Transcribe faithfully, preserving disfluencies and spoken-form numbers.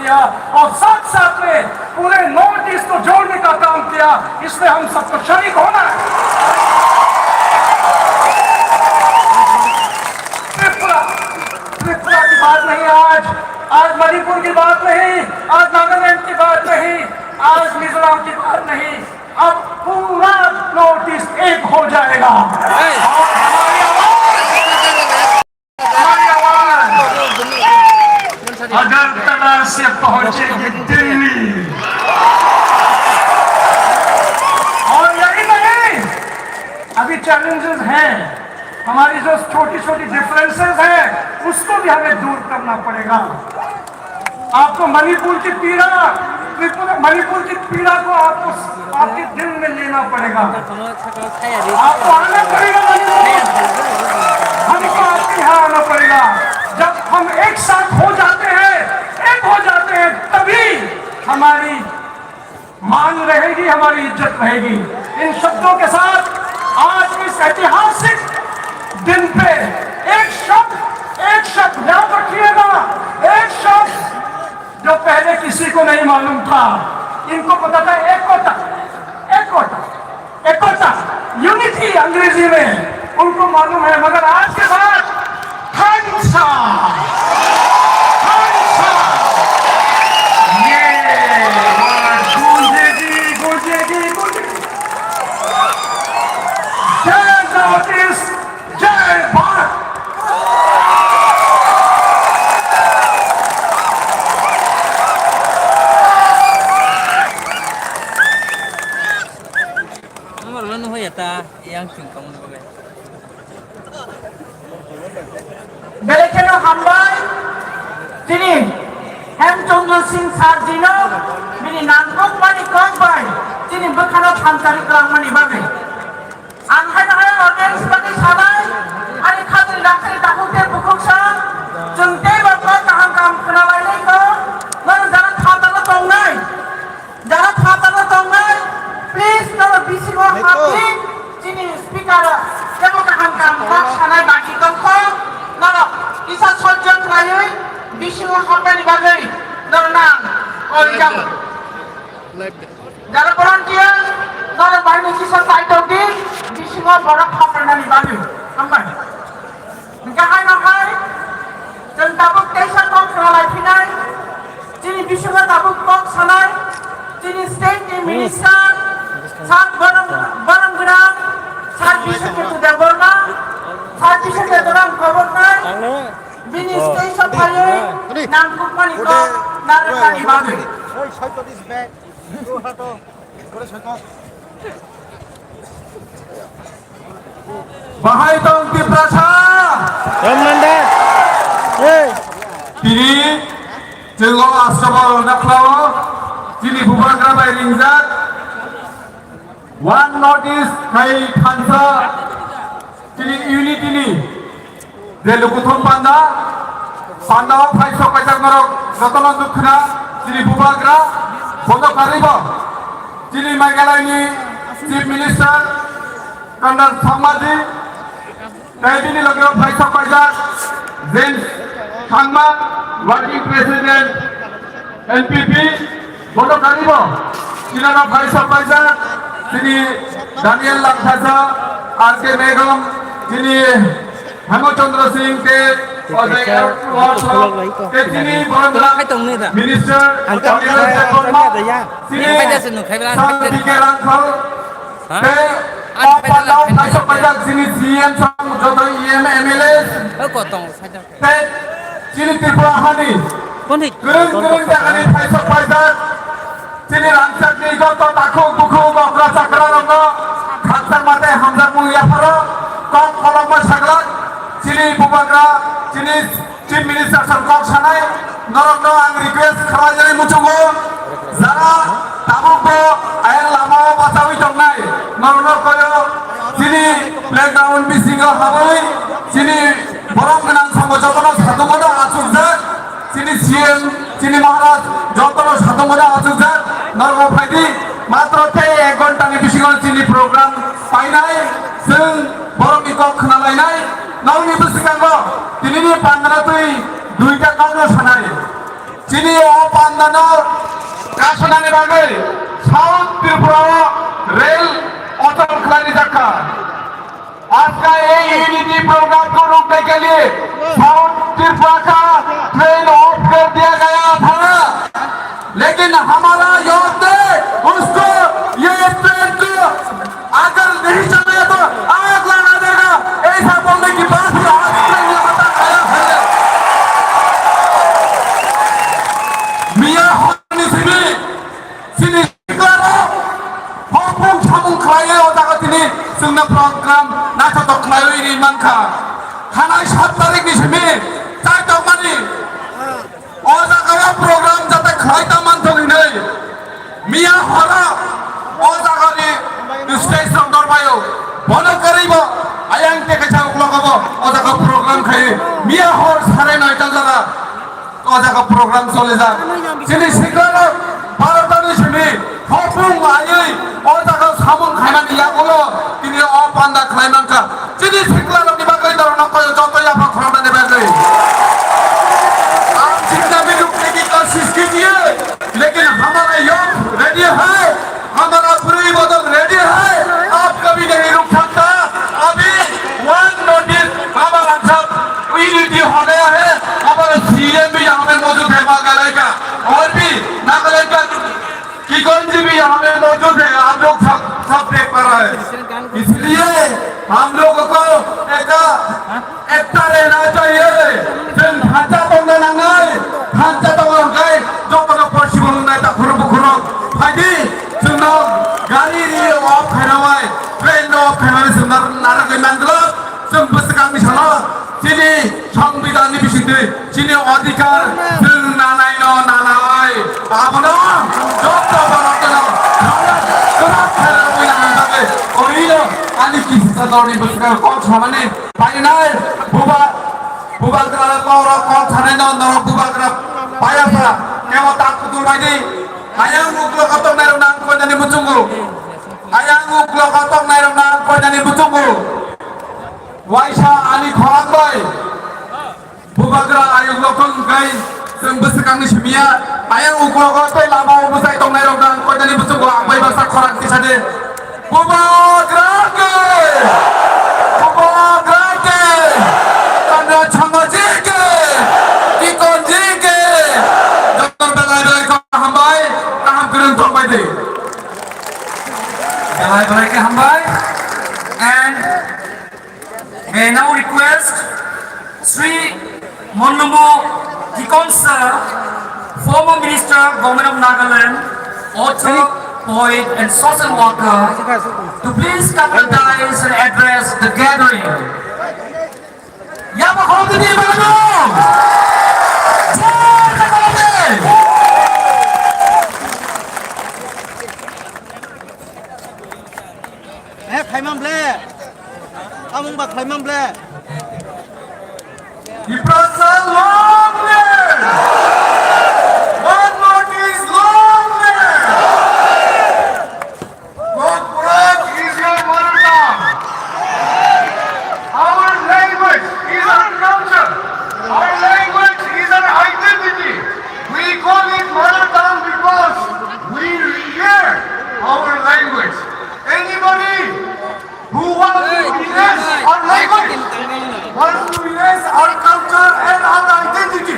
किया और साथ साथ में पूरे नॉर्थ ईस्ट को जोड़ने का काम किया, इसमें हम सबको शरीक होना है। त्रिपुरा, त्रिपुरा की बात नहीं आज, आज मणिपुर की बात नहीं, आज नागालैंड की बात नहीं, आज मिजोरम की बात नहीं, अब पूरा नॉर्थ ईस्ट एक हो जाएगा। और हमारी आवाज, हमारी आवाज अगरतला से पहुंचेगी दिल्ली। और यही नहीं, अभी चैलेंजेस हैं, हमारी जो छोटी छोटी डिफरेंसेस हैं, उसको भी हमें दूर करना पड़ेगा। आपको मणिपुर की पीड़ा, त्रिपुरा, मणिपुर की पीड़ा को आपको, आपके दिल में लेना पड़ेगा। आपको आना पड़ेगा मणिपुर, हमको आपके यहाँ आना पड़ेगा। जब हम एक साथ हो जाते हैं, एक हो जाते हैं, तभी हमारी मान रहेगी, हमारी इज्जत रहेगी। इन शब्दों के साथ आज इस ऐतिहासिक दिन पे एक शब्द, एक शब्द याद रखिएगा, एक शब्द जो पहले किसी को नहीं मालूम था, इनको पता था एकोटा, एकोटा, एकोटा, यूनिटी अंग्रेजी में, उनको मालूम है, मगर आज के बाद खालसा, खालसा, ये आवाज गूंजेगी, गूंजेगी, गूंजेगी। जय नॉर्थ ईस्ट, जय Bharat. Belai kheno hambai chini Hemchandra Singh sir jino bini nangkukmani kok bai chini bwkhano thansa rwkhlangmani bagwi. Ang haino hai audience bagwi sanai, ani khatri rakhri takhuk tei bukhuk sa, chwng teibo kok kaham kaham khwnalainai kok, nang jara thansa no tongnai. Jara phataro tongnai, please, norok bisingo hapwi chini speaker rok tebo kaham kaham kok sanai baki tongkho, norok kisa sojjo khlaiwi bisingo hapnani bagwi norokno ang kol jago. Jara volunteer, norok bahini kisa saitokdi, bisingo borok hapnani bagwi. Hambai. Hingke haino hai, chwng tabuk teisa kok khna lai phinai, chini bisingo tabuk kok sanai, chini state ni minister, sak borok, borok gwnang, sak Biswajit Debbarma, sak Biswajit Debbarma kobornai, bini state o phaiwi nangkukmani kok narwknani bagwi. Bahai tong Tiprasa. Rom nanda. Hey. Tini chwng o October o nakhla o chini bubagra bai ringjak One North East khai thansa chini unity ni je lukuthum panda, panda o phai sok kaijak norok jotono nuk khna chini bubagra bono karwi bo chini Meghalaya ni Chief Minister Conrad Sangma ji, tei bini loge o phai sok kaijak James Sangma, Working President, N P P, bono karibo, chini no phai sok paijak, chini Daniel Langthasa, R K Megom, chini Hemchandra Singh te, Ojay Agarwal, te chini borok Minister, chini Sir B K Rangkhal, te o pandao phai sok paijak, chini C M song, joto E M, M L A, Tei chini Tripura hani kwrwng kwrwng jagani phai sok paijak, chini rangchakni joto takhuk bukhuk okra chakra rokno khakchangma tei hamjakmung yapharo kok kolokma saglak chini bubagra, chini Chief Minister song kok sanai norokno ang request khlainani muchungo. Jara tabukbo ayang lamao bachaui tongnai, norokno koyo chini playground bisingo habwi chini borok gwnang songo jotono satungo da achukjak, chini C M, chini Maharaj jotono satungo da achukjak, norokno phaidi matro tei ek ghontani bisingo chini program painai, chwng borokni kok khwnalainai, nokni bwskango tinini pandra twi duita kokno sanai. Chini o pan Nano kasonani bagwi South Tripura o rail ochol khlai rijak kha. Ajka ei unity program ko rukne ke liye South Tripura ka train off kar diya gaya tha, lekin hamara yaad hai usko, ye train ko agar nahi chalaya to aag laga dega, aisa bolne ki baat hi aaj tak lagatar aya hai. Miya hor ni simi, sini sikla rok, hopung samung khlaiwi o jaga tini chwngno program naithotok khlaiwi ri mankha. Thanai sat tarik ni simi chaitok mani. O jaga o program jate khlai ta manthok hinwi miya horo o jaga ni stage rok dorbaio. Bono kwrwi bo ayang tei kaisa uklogo bo o jaga program khai miya hor sare noita jaga o jaga program solijak. Chini sikla rok Bharat ni simi hopung aiwi o jaga samung khaimani yagulo tini o panda khlai mankha. Chini sikla rokni bagwi norokno koyo joto yapha khoroknani bagwi. Aap chikna bhi rukne ki koshish kijiye, lekin hamara youth ready hai, hamara buri bodol ready hai, aap kabhi nahi ruk sakta. Abhi one notice, hamaran sab unity ho gaya hai, hamara C M bhi yahan pe maujud hai, Maa Gangai ka, aur bhi Nagaland ka Kikonji bhi yahan pe maujud hai, aap log sab, sab dekh pa rahe hain. Isliye hum log ko ekta, ekta rehna chahiye. Chwng thansa tongna nangnai, thansa tongna nangnai, jotono possible wngnai takhurok bukhurok. Phaidi, chwngno gari ri off khainawai, train no off khainawai chwngno narwgwi nangwlak. Chwng bwswkangni salo chini Songbidanni bisingtwi chini odhikar chwng nanaino nanai. Abono joto borokno kwrak khairokwi nangna bagwi oino ani kisisa dorni bwswkango kok samani painai buba, bubagra borok kok sanaino norok bubagra payasa kebo tak kutung baidi. Ayang uklo kotok nairok nang koinani muchungo. Ayang uklo kotok nairok nang koinani muchungo. Waisa ani khorang bai. Bubagra ayuk lokong kai chwng bwswkangni simiya. Ayang uklogo tei lama o bwsai tongnai rok nang koitani bwswk bo ang bai baksa khorang kisa de. Bubagra ke! Bubagra ke! Kanra chhamaji ke! Kikonji ke! Jotor belai belai ko hambai, kaham kwrwng tongbai de. Belai belai ke hambai. And may I now request Shri Monlumo Dikon sir, former Minister, Government of Nagaland, author, poet, and social worker, to please come and dais and address the gathering. Yaba khoroknwi bagwi no! Jai Nagaland! Eh, khaimam ble. Tamung ba khlaimam ble. Tiprasa long live! One North East long live! Kokborok is your mother tongue. Our language is our culture. Our language is our identity. We call it mother tongue because we revere our language. Anybody who wants to erase our language, wants to erase our culture and our identity,